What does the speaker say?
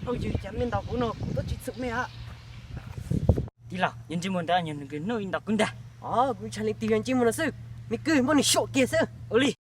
Au yws, cas mej ntaus kuv no kuv twb tsis txhum mej hab. Tij laug, yog ntsej muag ntawd yog nws kws nub i ntaus kuv ntag. Os, kuv ntshai leej twg, yog ntsej muag no xwb. Mej kwv muab nws xyuam kiag xwb. Ua li.